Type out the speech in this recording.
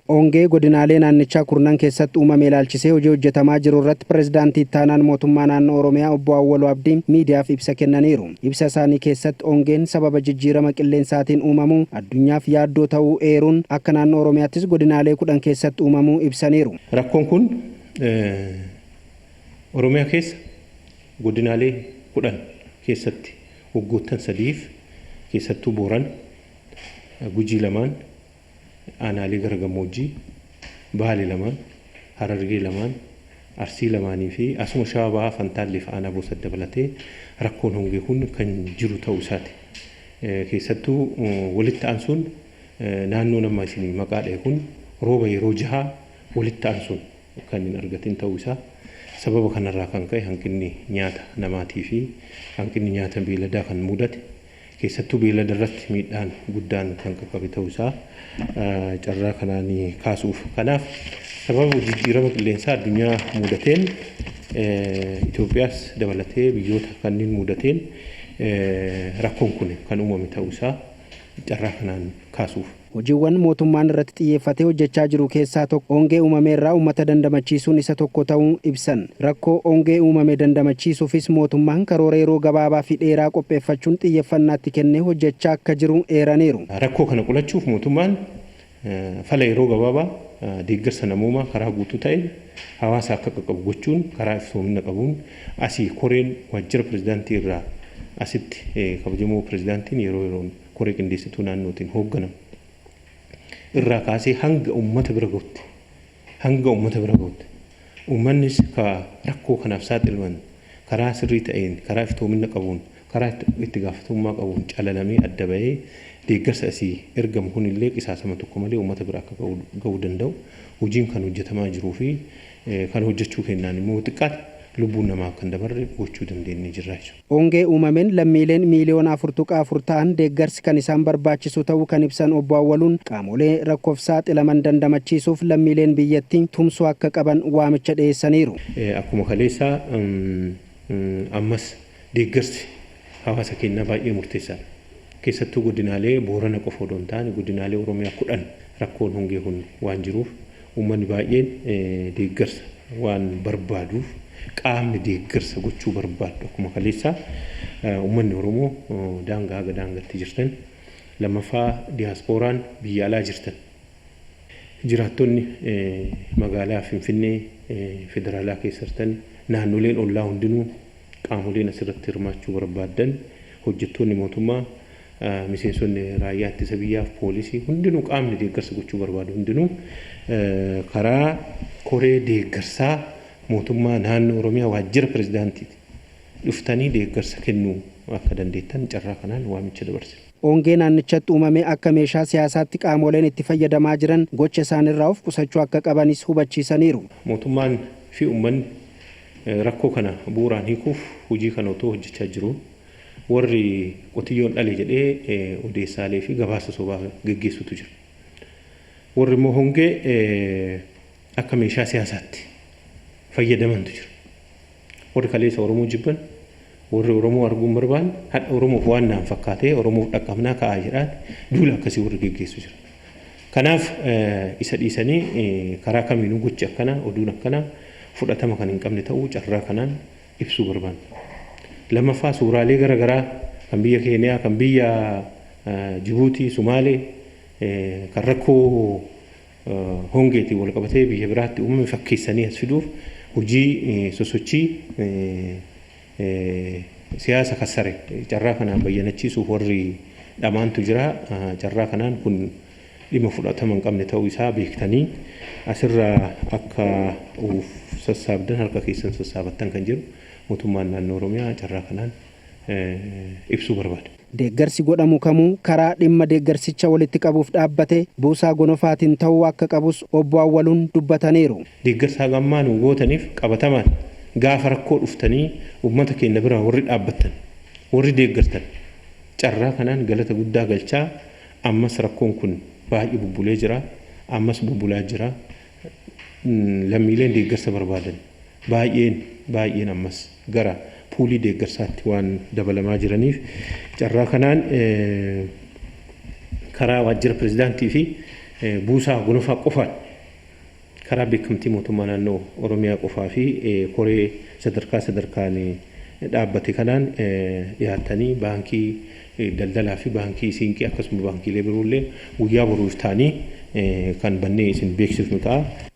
Hongee godinaalee naannichaa kurnan keessatti uumame ilaalchisee hojii hojjetamaa jiru irratti Pireezidaantii Ittaanaan Mootummaa Naannoo Oromiyaa Obbo Awwaluu Abdii miidiyaaf ibsa kennaniiru. Ibsa isaanii keessatti hongeen sababa jijjiirama qilleensaatiin uumamu addunyaaf yaaddoo ta'uu eeruun, akka naannoo Oromiyaattis godinaalee 10 keessatti uumamuu ibsaniiru. Rakkoon kun Oromiyaa keessa godinaalee 10 keessatti waggoottan sadiif keessattuu Boorana, Gujii lamaan, aanaalee gara gammoojjii, Baale lamaan, Harargee lamaan, Arsii lamaanii fi asuma Shawaa Bahaa Fantaallee fi Aanaa Boosat dabalatee rakkoon hongee kun kan jiru ta'uu isaati. Keessattuu walitti aansuun naannoon amma isin maqaa dhahe kun rooba yeroo jahaa walitti aansuun kan hin argatin ta'uu isaa, sababa kanarraa kan ka'e hanqinni nyaata namaatii fi hanqinni nyaata beeyladaa kan mudate, keessattuu beeylada irratti miidhaan guddaan kan qaqqabe ta'uu isaa carraa kanaan kaasuuf. Kanaaf sababa jijjiirama qilleensaa addunyaa mudateen, Itoophiyaas dabalatee biyyoota kanneen mudateen rakkoon kun kan uumame ta'uu isaa carraa kanaan kaasuuf. Hojiiwwan mootummaan irratti xiyyeeffatee hojjechaa jiru keessaa tokko hongee uumame irraa uummata dandamachiisuun isa tokko ta'uu ibsan. Rakkoo hongee uumame dandamachiisuufis mootummaan karoora yeroo gabaabaa fi dheeraa qopheeffachuun xiyyeeffannaatti kennee hojjechaa akka jiru eeraniiru. Rakkoo kana qolachuuf mootummaan fala yeroo gabaabaa deeggarsa namoomaa karaa guutuu ta'een hawaasa akka qaqqabu gochuun karaa iftoomina qabuun asii koreen waajjira pirezidaantii irraa asitti kabajamoo pirezidaantiin yeroo yeroon koree qindeessituu naannootiin hoogganamu irraa kaasee hanga uummata bira gahutti, hanga uummata bira gahutti uummannis ka rakkoo kanaaf saaxilaman karaa sirrii ta'een, karaa iftoomina qabuun, karaa itti gaafatamummaa qabuun calalamee adda bahee deeggarsa asii ergamu kunillee qisaasama tokko malee uummata bira akka gahuu danda'u hojiin kan hojjetamaa jiruu fi kan hojjechuu kennaan immoo xiqqaate lubbuun namaa akka hin dabarre gochuu dandeenyee jirra jechuudha. Hongee uumameen lammiileen miiliyoona 4.4 ta'an deeggarsi kan isaan barbaachisu ta'uu kan ibsan Obbo Awwaluun, qaamolee rakkoof saaxilaman dandamachiisuuf lammiileen biyyattii tumsuu akka qaban waamicha dhiyeessaniiru. Akkuma kaleessaa ammas deeggarsi hawaasa keenyaa baay'ee murteessaadha. Keessattuu godinaalee Boorana qofa odoo hin taane godinaalee Oromiyaa 10 rakkoon hongee kun waan jiruuf uummanni baay'een deeggarsa waan barbaaduuf qaamni deeggarsa gochuu barbaaddu akkuma kaleessaa uummanni Oromoo daangaa haga daangatti jirtan, lammaffaa diyaaspooraan biyya alaa jirtan, jiraattonni magaalaa Finfinnee federaalaa keessa jirtan, naannoleen ollaa hundinuu, qaamoleen asirratti hirmaachuu barbaaddan, hojjettoonni mootummaa, miseensonni raayyaa ittisa biyyaaf poolisii hundinuu, qaamni deeggarsa gochuu barbaadu hundinuu karaa koree deeggarsaa mootummaa naannoo Oromiyaa waajjira pirezidaantiiti dhuftanii deeggarsa kennuu akka dandeettan carraa kanaan waamicha dabarsina. Hongee naannichatti uumame akka meeshaa siyaasaatti qaamoleen itti fayyadamaa jiran gocha isaanirraa of qusachuu akka qabanis hubachiisaniiru. Mootummaan fi uummanni rakkoo kana bu'uuraan hiikuuf hojii kana otoo hojjechaa jiruu warri qotiyyoon dhale jedhee odeessaalee fi gabaasa sobaa geggeessutu jira. Warri immoo hongee akka meeshaa siyaasaatti fayyadamantu jira. Warri kaleessa Oromoo jibban, warri Oromoo arguu hin barbaanne, hadha Oromoof waan naan fakkaatee Oromoof dhaqqabnaa ka'aa jedhaati duula akkasii warri geggeessu jira. Kanaaf isa dhiisanii karaa kamiinuu gochi akkanaa, oduun akkanaa fudhatama kan hin qabne ta'uu carraa kanaan ibsuu barbaanna. Lammaffaa, suuraalee gara garaa kan biyya Keeniyaa, kan biyya Jibuutii, Sumaalee kan rakkoo hongeetiin wal qabatee biyya biraatti uumame fakkeessanii as fiduuf hojii sosochii siyaasa kassare carraa kanaan bayyanachiisuuf warri dhamaantu jira. Carraa kanaan kun dhimma fudhatama hin qabne ta'uu isaa beektanii asirraa akka of sassaabdan, harka keessan sassaabattan kan jedhu mootummaan naannoo Oromiyaa carraa kanaan ibsuu barbaada. Deeggarsi godhamu kamuu karaa dhimma deeggarsicha walitti qabuuf dhaabbate Buusaa Gonofaatiin ta'uu akka qabus Obbo Awwaluun dubbataniiru. Deeggarsa haga ammaa nuu gootaniif qabatamaan gaafa rakkoo dhuftanii uummata keenya bira warri dhaabbattan, warri deeggartan carraa kanaan galata guddaa galchaa, ammas rakkoon kun baay'ee bubbulee jira, ammas bubbulaa jira. Lammiileen deeggarsa barbaadan baay'een baay'een ammas gara puulii deeggarsaatti waan dabalamaa jiraniif carraa kanaan karaa waajjira pirezidaantii fi Buusaa Gonofaa qofaan karaa beekamtii mootummaa naannoo Oromiyaa qofaa fi koree sadarkaa sadarkaan dhaabbate kanaan dhiyaattanii baankii daldalaa fi baankii siinqee akkasuma baankiilee biroollee guyyaa boruuf ta'anii kan bannee isin beeksifnu ta'a.